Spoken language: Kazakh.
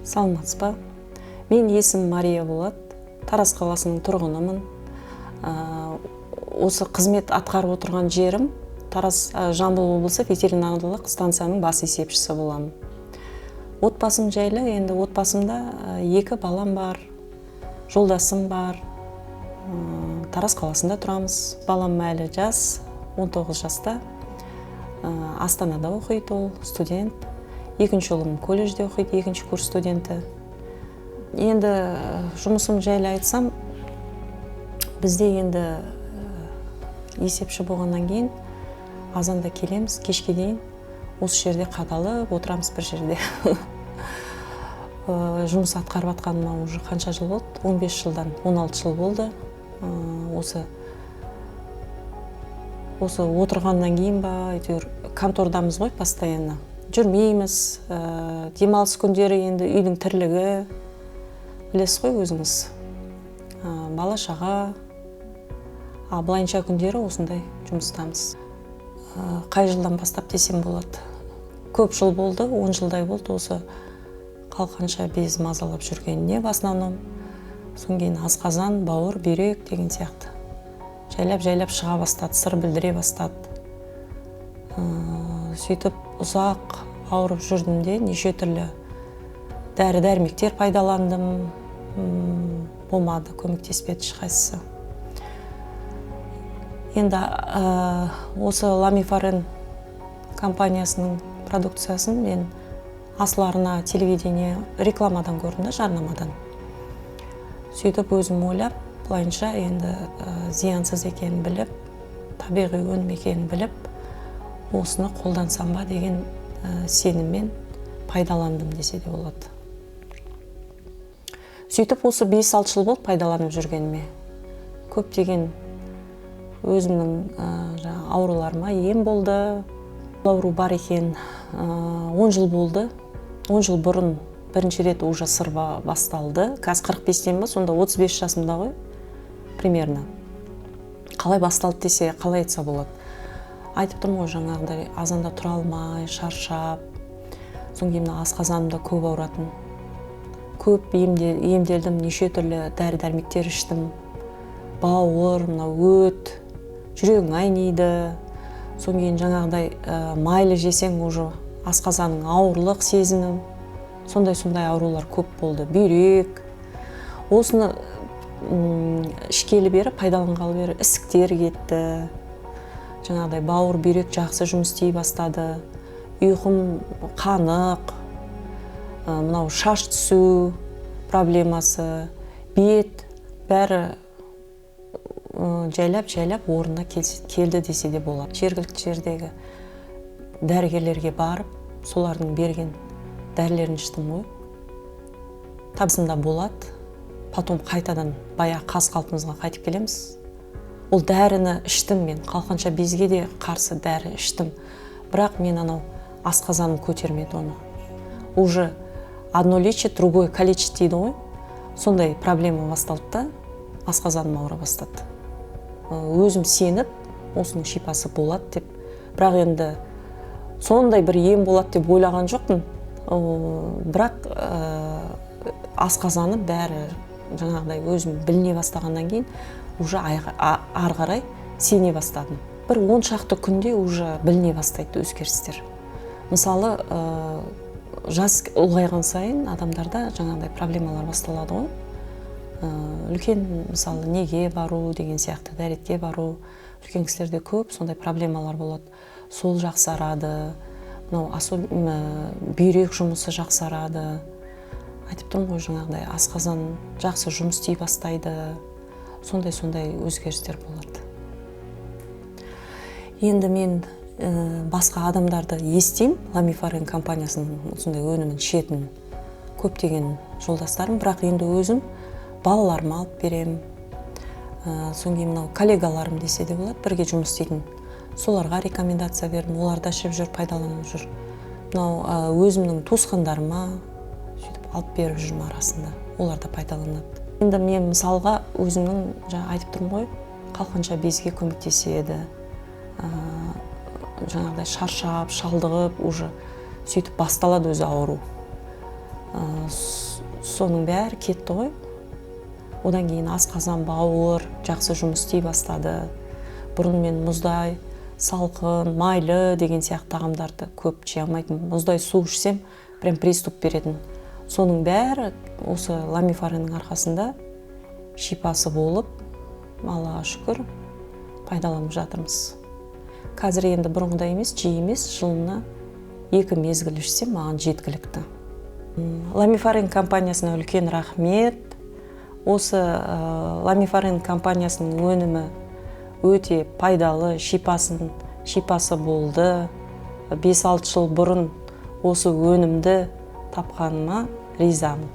Саламатсыз ба? Мен есімім Мария болады, Тараз қаласының тұрғынымын. Осы қызмет атқарып отырған жерім Тараз, Жамбыл облысы ветеринарлық станцияның бас есепшісі боламын. Отбасым жайлы, енді отбасымда екі балам бар, жолдасым бар. Тараз қаласында тұрамыз. Балам әлі жас, 19 жаста. Астанада оқиды, ол студент. Екінші ұлым колледжде оқиды, екінші курс студенті. Енді жұмысым жайлы айтсам, бізде енді есепші болғаннан кейін азанда келеміз, кешке дейін осы жерде қадалып отырамыз бір жерде. Жұмыс атқарып жатқаныма уже қанша жыл болды? 15 жылдан 16 жыл болды. Осы отырғаннан кейін ба, әйтеуір контордамыз ғой, постоянно жүрмейміз. Демалыс күндері енді үйдің тірлігі, білесіз ғой өзіңіз, бала шаға, а былайынша күндері осындай жұмыстамыз. Қай жылдан бастап десем болады, көп жыл болды, 10 жылдай болды осы қалқанша без мазалап жүргеніне в основном. Содан кейін асқазан, бауыр, бүйрек деген сияқты жайлап жайлап шыға бастады, сыр білдіре бастады. Сөйтіп ұзақ ауырып жүрдім де, неше түрлі дәрі дәрмектер пайдаландым. Болмады, көмектеспеді ешқайсысы. Енді осы Ламифарен компаниясының продукциясын мен Асыл арна телевидение рекламадан көрдім да, жарнамадан. Сөйтіп өзім ойлап, былайынша енді зиянсыз екенін біліп, табиғи өнім екенін біліп, осыны қолдансам ба деген сеніммен пайдаландым десе де болады. Сөйтіп осы 5-6 жыл болды пайдаланып жүргеніме. Көптеген өзімнің жаңағы ауруларыма ем болды. Ауру бар екен 10 жыл болды. 10 жыл бұрын бірінші рет уже сыр басталды. Қазір 45-тен ба, сонда 35 жасымда ғой примерно. Қалай басталды десе, қалай айтса болады? Айтып тұрмын ғой, жаңағыдай азанда тұра алмай, шаршап, содан кейін мына асқазаным да көп ауыратын. Көп емделдім, неше түрлі дәрі дәрмектер іштім. Бауыр, мынау өт, жүрегің айниды. Содан кейін жаңағыдай майлы жесең, уже асқазаның ауырлық сезімі, сондай сондай аурулар көп болды. Бүйрек. Осыны ішкелі бері, пайдаланғалы бері ісіктер кетті, жаңағыдай бауыр, бүйрек жақсы жұмыс істей бастады, ұйқым қанық, мынау шаш түсу проблемасы, бет, бәрі жайлап жайлап орнына келді десе де болады. Жергілікті жердегі дәрігерлерге барып, солардың берген дәрілерін іштім ғой. Табысында болады, потом қайтадан баяғы қаз қалпымызға қайтып келеміз. Ол дәріні іштім мен, қалқанша безге де қарсы дәрі іштім, бірақ мен анау асқазаным көтермеді оны. Уже одно лечит, другое калечит дейді ғой, сондай проблема басталды да, асқазаным ауыра бастады. Өзім сеніп, осының шипасы болады деп, бірақ енді сондай бір ем болады деп ойлаған жоқпын. Бірақ асқазаны бәрі жаңағыдай өзім біліне бастағаннан кейін уже ары қарай сене бастадым. Бір 10 шақты күнде уже біліне бастайды өзгерістер. Мысалы, жас ұлғайған сайын адамдарда жаңағыдай проблемалар басталады ғой. Үлкен, мысалы, неге бару деген сияқты, дәретке бару, үлкен кісілерде көп сондай проблемалар болады. Сол жақсарады. Мынау бүйрек жұмысы жақсарады, айтып тұрмын ғой, жаңағыдай асқазан жақсы жұмыс істей бастайды. Сондай сондай өзгерістер болады. Енді мен басқа адамдарды естимін, Ламифарен компаниясының осындай өнімін ішетін көптеген жолдастарым, бірақ енді өзім балаларыма алып беремін. Содан кейін мынау коллегаларым десе де болады, бірге жұмыс істейтін, соларға рекомендация бердім, олар да ішіп жүр, пайдаланып жүр. Мынау өзімнің туысқандарыма сөйтіп алып беріп жүрмін арасында, олар да пайдаланады. Енді мен мысалға өзімнің жаңа айтып тұрмын ғой, қалқанша безге көмектеседі. Жаңағыдай шаршап, шалдығып, уже сөйтіп басталады өзі ауру. Соның бәрі кетті ғой. Одан кейін асқазан, бауыр жақсы жұмыс істей бастады. Бұрын мен мұздай, салқын, майлы деген сияқты тағамдарды көп жей алмайтынмын. Мұздай су ішсем, прям приступ беретін. Соның бәрі осы Ламифареннің арқасында шипасы болып, Аллаға шүкір, пайдаланып жатырмыз. Қазір енді бұрынғыдай емес, жиі емес, жылына екі мезгіл ішсем, маған жеткілікті. Ламифарен компаниясына үлкен рахмет. Осы Ламифарен компаниясының өнімі өте пайдалы, шипасы болды. 5-6 жыл бұрын осы өнімді тапқаныма ризамын.